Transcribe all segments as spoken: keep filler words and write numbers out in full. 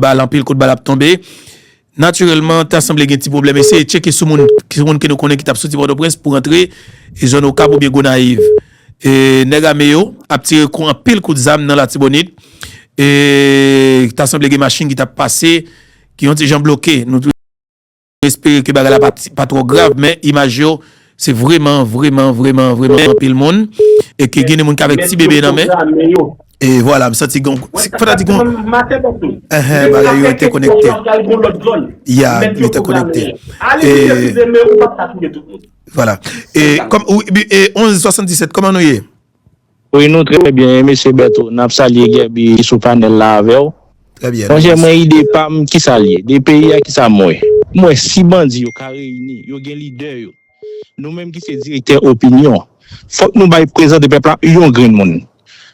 bal, anpil kout bal ap tonbe. Natirèlman, ta sanble gen ti pwoblèm. Eseye tcheke sou moun, sou moun ke nou konnen ki t ap soti Pòtoprens pou rantre e zòn Okap oubyen Gonayiv. E nèg ame yo ap tire kou, anpil kout zam nan Latibonit. E ta sanble gen machin ki t ap pase, ki yon ti jan bloke. Nou espere ke bagay la pa, pa twò grav, men imaj yo, se vrèman, vrèman, vrèman, vrèman anpil moun. E ke gen de moun ki avèk ti bebe nan men. E vwala, m santi gon, fò ta di gon, enhen, bagay yo entèkonekte. Ya, yo entèkonekte. E vwala. E kòm, e onz swasanndisèt, kòman nou ye? Wi, nou trè byen, mesye Bèto. N ap salye Gèbi ki sou panèl la avè w. Trè byen, Monchè, mwen, ide pa m, ki sa l ye? De peyi a, ki sa m wè? M wè si bandi yo ka reyini, yo gen lidè yo. Nou menm ki se direktè opinyon, fòk nou bay, prezante pèp la yon grenn moun.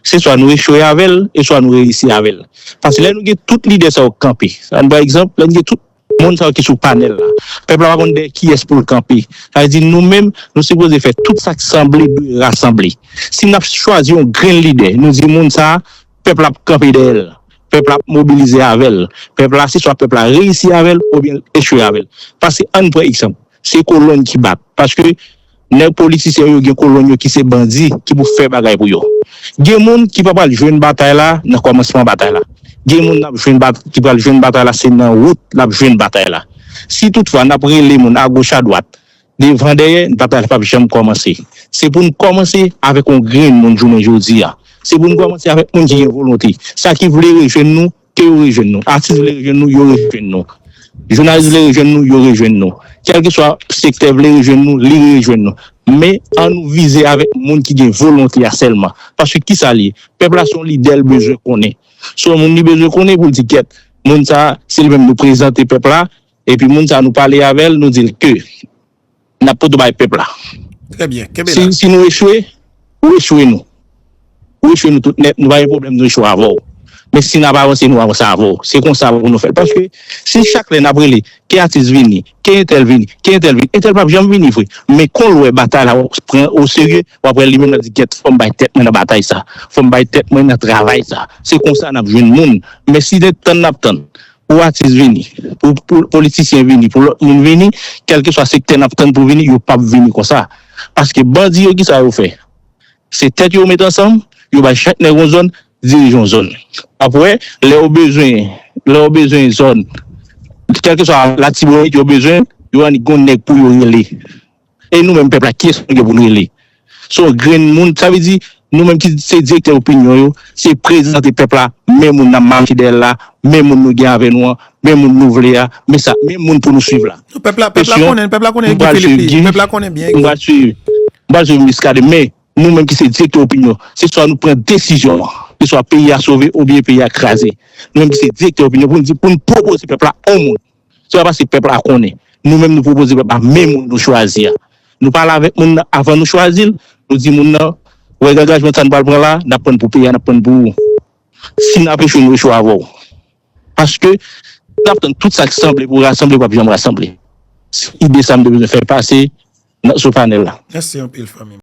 Se swa nou echwe avè l, e swa nou reyisi avè l. Paske lè nou gen tout lidè sa yo kanpe, sa, pa egzanp, lè nou gen tout moun sa yo ki sou panèl la, pèp la pa konn dèyè kiyès pou l kanpe. Sa vle di nou menm, nou sipoze fè tout sa k sanble dwe rasanble. Si n ap chwazi yon grenn lidè, nou di moun sa a, pèp la ap kanpe dèyè l, pèp la ap mobilize avè l, pèp la, se swa pèp la reyisi avè l oubyen l echwe avè l. Paske ann pran egzanp, se kolonn ki bat. Paske nèg politisyen yo gen kolonn yo ki se bandi ki pou fè bagay pou yo. Gen moun ki pa pral jwenn batay la nan kòmansman batay la. Gen moun n ap jwenn bat-, ki pral jwenn batay la, se nan wout l ap jwenn batay la. Si toutfwa n ap rele moun agoch adwat, devan dèyè, batay la p ap janm kòmanse. Se pou n kòmanse avèk yon grenn moun jounen jodi a. Se pou n kòmanse avèk moun ki gen volonte. Sa ki vle rejwenn nou, ke yo rejwenn nou. Atis vle rejwenn nou, yo rejwenn nou. Jounalis vle rejwenn nou, yo rejwenn nou. Kèlkeswa sektè vle rejwenn nou, li rejwenn nou. Men, an nou vize avèk moun ki gen volonte a sèlman. Paske kisa l ye? Pèp la se yon lidè l bezwen konnen. Se yon moun li bezwen konnen pou l di, "Kèt, moun sa a, se li menm nou prezante pèp la, epi moun sa a nou pale avè l, nou di l ke n ap pote bay pèp la." Trè byen, kenbe la. Si, si nou echwe, ou echwe nou. Ou echwe nou tout nèt, nou pa gen pwoblèm, nou echwe avè w. Men si n ap avanse, nou avanse avè w. Se konsa pou nou fè l. Paske si chak lè n ap rele, ke atis vini, ke entèl vini, ke entèl vini, entèl p ap janm vini vre. Men kon l wè batay la pran oserye, w ap wè li menm l ap di, "Kèt, fò m bay tèt mwen nan batay sa. Fò m bay tèt mwen nan travay sa." Se konsa n ap jwenn moun. Men si se tann n ap tann, pou atis vini, pou, pou politisyen vini, pou lòt moun vini, kèlkeswa sektè n ap tann pou vini, yo p ap vini konsa. Paske bandi yo, kisa yo fè? Se tèt yo met ansanm, yo bay chak nèg yon zòn, dirije yon zòn. Apre, lè yo bezwen, lè yo bezwen zòn, kèlkeswa Latibonit yo bezwen, yo annik gon nèg pou yo rele. E nou menm pèp la, kiyès nou gen pou n rele? Se yon grenn moun, sa vle di, nou menm ki se direktè opinyon yo, se prezante pèp la, men moun n ap mache dèyè l la, men moun nou gen avè nou an, men moun nou vle a, men sa, men moun pou nou swiv la. Pèp la, pèp la konnen, pèp la konnen ki Filip li ye, pèp la konnen byen. M pral swiv, m pral swiv Miskaden, men nou menm ki se direktè opinyon, se swa nou pran desizyon an, se swa peyi a sove oubyen peyi a kraze. Nou menm ki se direktè opinyon, pou n di, pou n pwopoze pèp la yon moun. Se pa paske pèp la konnen. Nou menm nou pwopoze pèp la men moun nou chwazi a. Nou pale avèk moun nan avan nou chwazi l. Nou di moun nan, "Wè, angajman sa nou pral pran la, n ap pran pou peyi a, n ap pran pou ou. Si n ap echwe, nou echwe avè w." Paske n ap tann tout sa k sanble pou rasanble, p ap janm rasanble. Se ide sa m te bezwen fè pase nan, sou panèl la. Mèsi anpil, fanmi m.